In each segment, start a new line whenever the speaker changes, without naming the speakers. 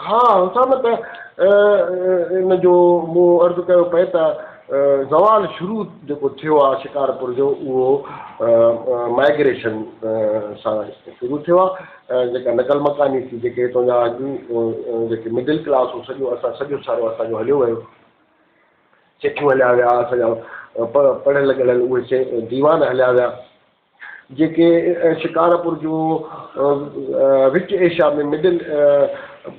ها حسام ته ان جو مون عرض ڪيو پئي ته زوال شروع جيڪو ٿيو آهي شڪارپور جو اهو مائگريشن سان شروع ٿيو آهي جيڪا نقل مڪاني ٿي جيڪي هتان جا جيڪي مڊل ڪلاس هو سڄو اسان سڄو سارو اسان جو هليو ويو سيٺيون هليا ويا اسان جا پڙهيل ڳڙهيل اهي ديوان هليا ويا جيڪي شڪارپور جو وچ ايشيا ۾ مڊل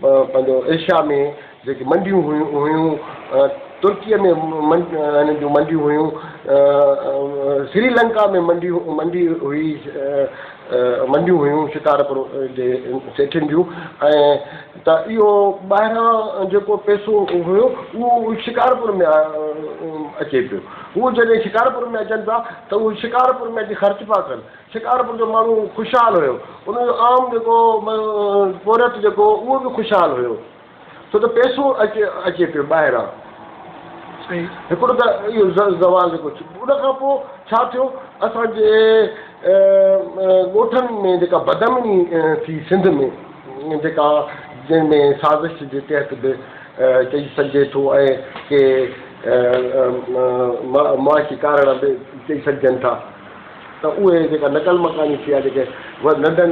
پنهنجو ايشيا ۾ جيڪي منڊيون هيون هيون ترڪيء ۾ هنن جون منڊيون هيون سري لنڪا ۾ منڊيون منڊي هئي منڊيون هيون شڪارپور جي سيٺين جون ۽ ته اهو ٻاهران جيڪو پئسو هيو اهو شڪارپور ۾ اچي پيو. هو جڏهن شڪارپور ۾ اچن پيا ته اهي شڪارپور ۾ اچي خرچ پيا ڪن. شڪارپور جو ماڻهو خوشحال هيو. ان جو عام جيڪو پورهيت جيڪو هو اهو به خوشحال هيو. ڇو ته پئسو اچي اچي پيو ٻاهران. هڪڙو ته اهو زوال جيڪو ان کان پوء ڇا ٿيو اسان جي ڳوٺن ۾ جيڪا بدامني ٿي سنڌ ۾ جيڪا جنهن ۾ سازش جي تحت به چئي سگهجي ٿو ۽ ڪي معاشي ڪارڻ به چئي سگهجن ٿا ته اهي جيڪا نقل مڪاني ٿي آهي جيڪي ننڍن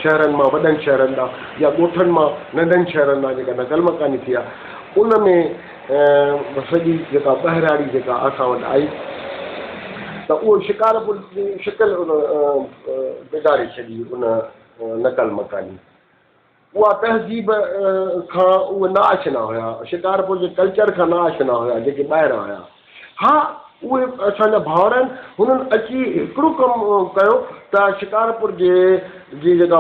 شهرن مان وڏن شهرن ڏانهن يا ڳوٺن مان ننڍن شهرن ڏانهن جيڪا نقل مڪاني ٿي آهي ان ۾ سڄي جيڪا ٻهراڙي جيڪا اسان وٽ آئي ته اهو شڪارپور جي شڪل ان بگاڙي ڇڏي ان نقل مڪاني اها تهذيب کان اهي نا آشنا هيا شڪارپور جي ڪلچر کان نا آشنا هيا جيڪي ٻاهران آيا ها اهي اسان جا ڀائر آهن هنن اچي هڪڙو ڪم ڪيو ته شڪارپور جي جي جيڪا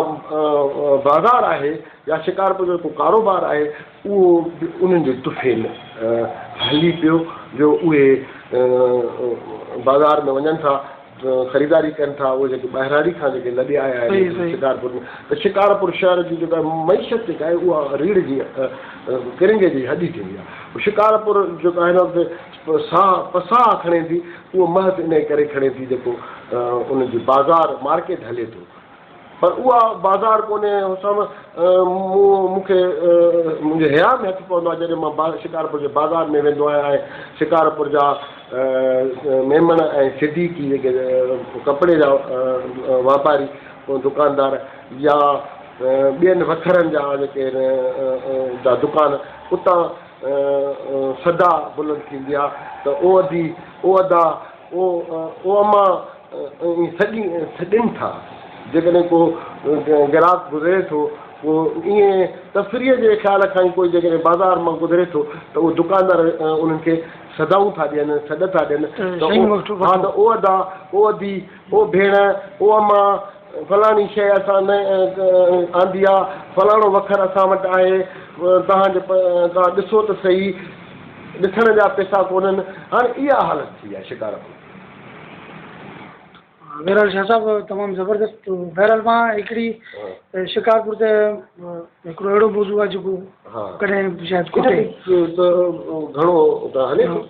بازار آهي يا شڪارپور جو جيڪو ڪاروبار آهي اهو به انهن جي طفيل هلي پيو جو اهي بازار ۾ وڃن ٿا خريداري ڪن ٿا اهي جيڪي ٻهراڙي کان جيڪي لڏي آيا آهن شڪارپور ۾ ته شڪارپور شهر جي جيڪا معيشت جيڪا آهي اها ريڙهه جي ڪرنگهي جي هڏي ٿي وئي آهي شڪارپور جيڪو هن وقت ساهه پساهه کڻي ٿي اهو محض انهي ڪري کڻي ٿي جيڪو ان جي بازار مارڪيٽ هلي ٿو پر اها بازار ڪونهي حسام مون مون کي منهنجي حياء ۾ هٿ پوندو آهي جڏهن مان شڪارپور جي بازار ۾ ويندو آهيان ۽ شڪارپور جا ميمڻ ۽ صديقي جيڪي ڪپڙي جا واپاري دڪاندار يا ٻين وکرن جا جيڪي جا دڪان اتان صدا بلند ٿيندي آهي ته او ادي او ادا او او امان ائين سڏي سڏين ٿا. جيڪڏهن ڪو گراهڪ گذري ٿو، ڪو ائين تفريح جي خيال کان ئي ڪوئي جيڪڏهن بازار مان گذري ٿو ته اهي دڪاندار انهن کي صدائون ٿا ڏين، سڏ ٿا ڏين ته ها ته او ادا، او ادي، او ڀيڻ، او امان، فلاڻي شيء اسان آندي آ، فلاڻو وکر اسان وٽ آهي، توهان جي توهان ڏسو ته سهي، ڏسڻ جا پئسا ڪونهن. هاڻي اها حالت ٿي آهي شڪارپور ۾.
بهرحال شاھ صاحب تمام زبردست بهرحال مان هڪڙي شڪارپور تي هڪڙو اهڙو موضوع آهي جيڪو ڪڏهن شايد کٽي
گهڻو ته هلي ٿو.